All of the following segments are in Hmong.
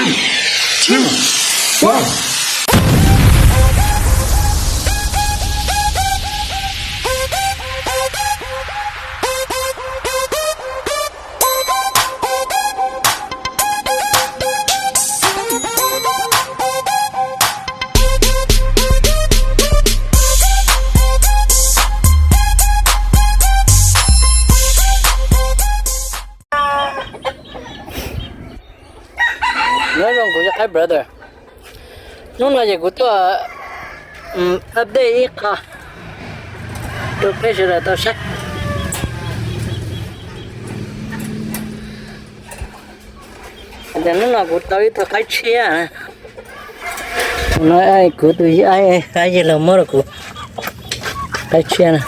Two, one. Nyob zoo kuv cov qhaib brother, hnub no ces kuv tuaj update ib qho rau peb sawv daws tau saib. Hnub no kuv tau ib tug qaib tshiab. Kuv tus yawg laus muab rau kuv qaib tshiab na.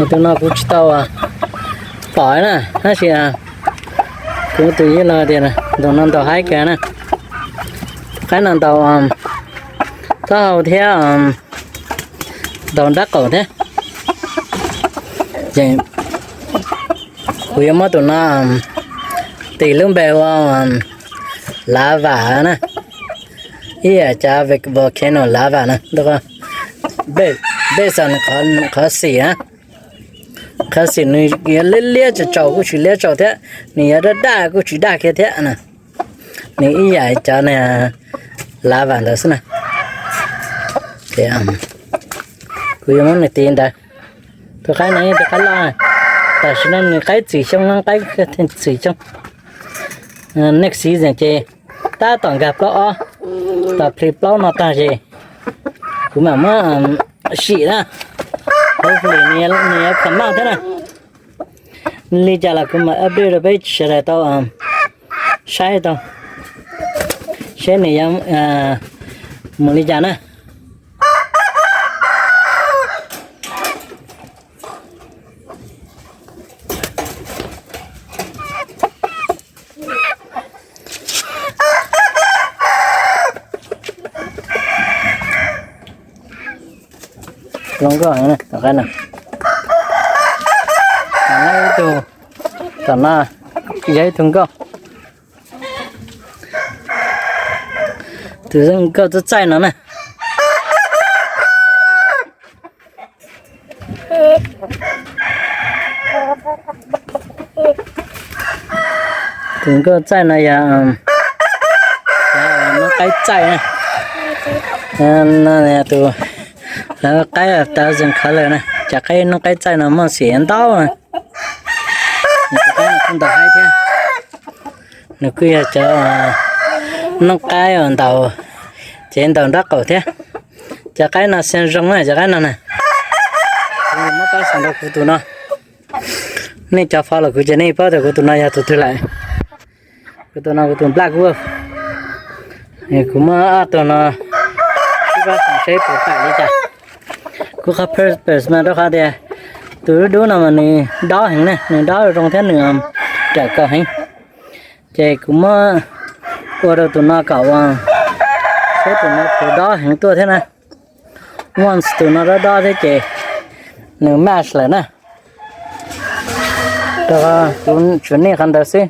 Tus no kuv tsis tau pom na, tab sis kuv tus yawg laus tias tus no ntaus haib kawg na. Qaib no ntaus taub hau thiab ntaus nrab qaum thiab. Ces kuv yuav muab tus no tis lub npe ua Lav Vam na, ib yam cov volcano Lav Vam na. Based on nws qhov xim na, qhov xim nws yuav liab liab tsaus tsaus kuj tsis liab tsaus thiab, nws yuav daj daj kuj tsis daj kiag thiab na. Nws ib yam cov Lav Vam ntawd xwb na. Kuv yuav muab nws tis ntawd. Tus qaib no yog tus qaib loj, tam sim no nws qaib txwm xyoo no, qaib txwm xyoo. Next season ces tab tom nkag plaub ob, tom plhis plaub no tag ces kuv mam muab sim na. Hopefully nws yuav come out thiab na. Li cas los kuv mam update rau peb sawv daws tau saib tau, seb nws yuav mus li cas na. Zoo nkauj heev na, tom qab no. Ib tug tom no yog ib tug nkauj. Tus nkauj txaij txaij no na. Tus nkauj txaij no yog noob qaib txaij na. Tus lawv qaib thousand color na, cov qaib noob qaib txaij no muaj xim ntau na. Nws kuj ntaus haib thiab. Nws kuj yog cov noob qaib uas ntaus, ces ntaus nraub qaum thiab. Cov qaib no xyoo zoo na, cov qaib no na. Muab pab xav rau kuv tus no. Nej cov follow kuv ces nej paub tias kuv tus no yog tus twg lawm. Kuv tus no kuv tus Black Wolf. Kuv muab ob tug no sib pab xav seb puas kam li cas. Kuv qhov purpose mas rau qhov tias tus dub dub no mas nws dob heev ne, nws dob zoo thiab nws rawm kaus heev. Ces kuv muab ua rau tus no kom ua, seb tus no puas dob heev tuaj thiab na. Once tus no dob dob thiab ces nws match lawm na. Rau qhov kuv tsuas nej qhov ntawd xwb.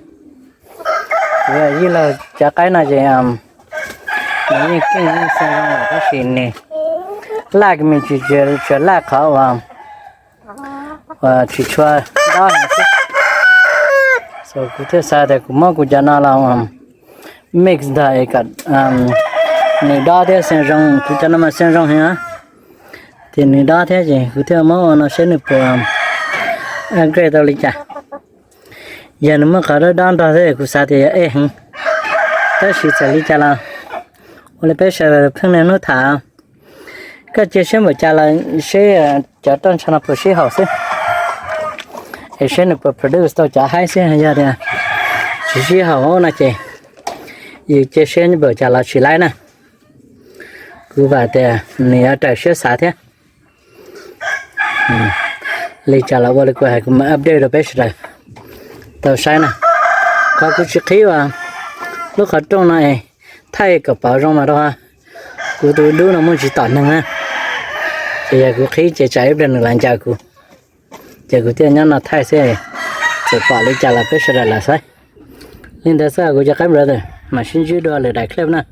Kuv yij laug cov qaib no ces nws yeej keej yeej xyoo zoo lawm tab sis nws laj me ntsis, tsuas laj qhov uas tsis tshua dob heev xwb. So kuv thiaj xav tias kuv muab kuv cov no los mix ntag es kom nws dob thiab xyoo zoo, kuv cov no mas xyoo zoo heev na. Ces nws dob thiab ces kuv thiaj muab ua no seb nws puas upgrade tau li cas. Yog nws muaj qhov dob dob ntog thiab kuv xav tias yog ej heev. Tab sis txawm li cas los ua li peb sawv daws pheej niaj hnub tham, koj cia siab npaum cas los seb cov roj ntsha no puas sib haum xwb, es seb nws puas produce tau cov haib xwb. Yog tias tsis sib haum no ces yus cia siab npaum cas los tsis laib na. Kuv vam tias nws yuav raws siab xav thiab. Li cas los ua li kuv hais, kuv mam update rau peb sawv daws tau saib na. Qhov kuv tsis qhib uas lub qhov rooj no es thaij kom pov zoo mas rau qhov kuv tus dub no muaj tsis tom neeg na. Ces yog kuv qhib ces tsam ib pliag nws los ncaws kuv, ces kuv thiaj nyob no thaij xwb. Txawm pom li cas los peb sawv daws lam saib. Li ntawd xwb kuv cov qab brother, mam sib ntsib dua lwm daim clip na.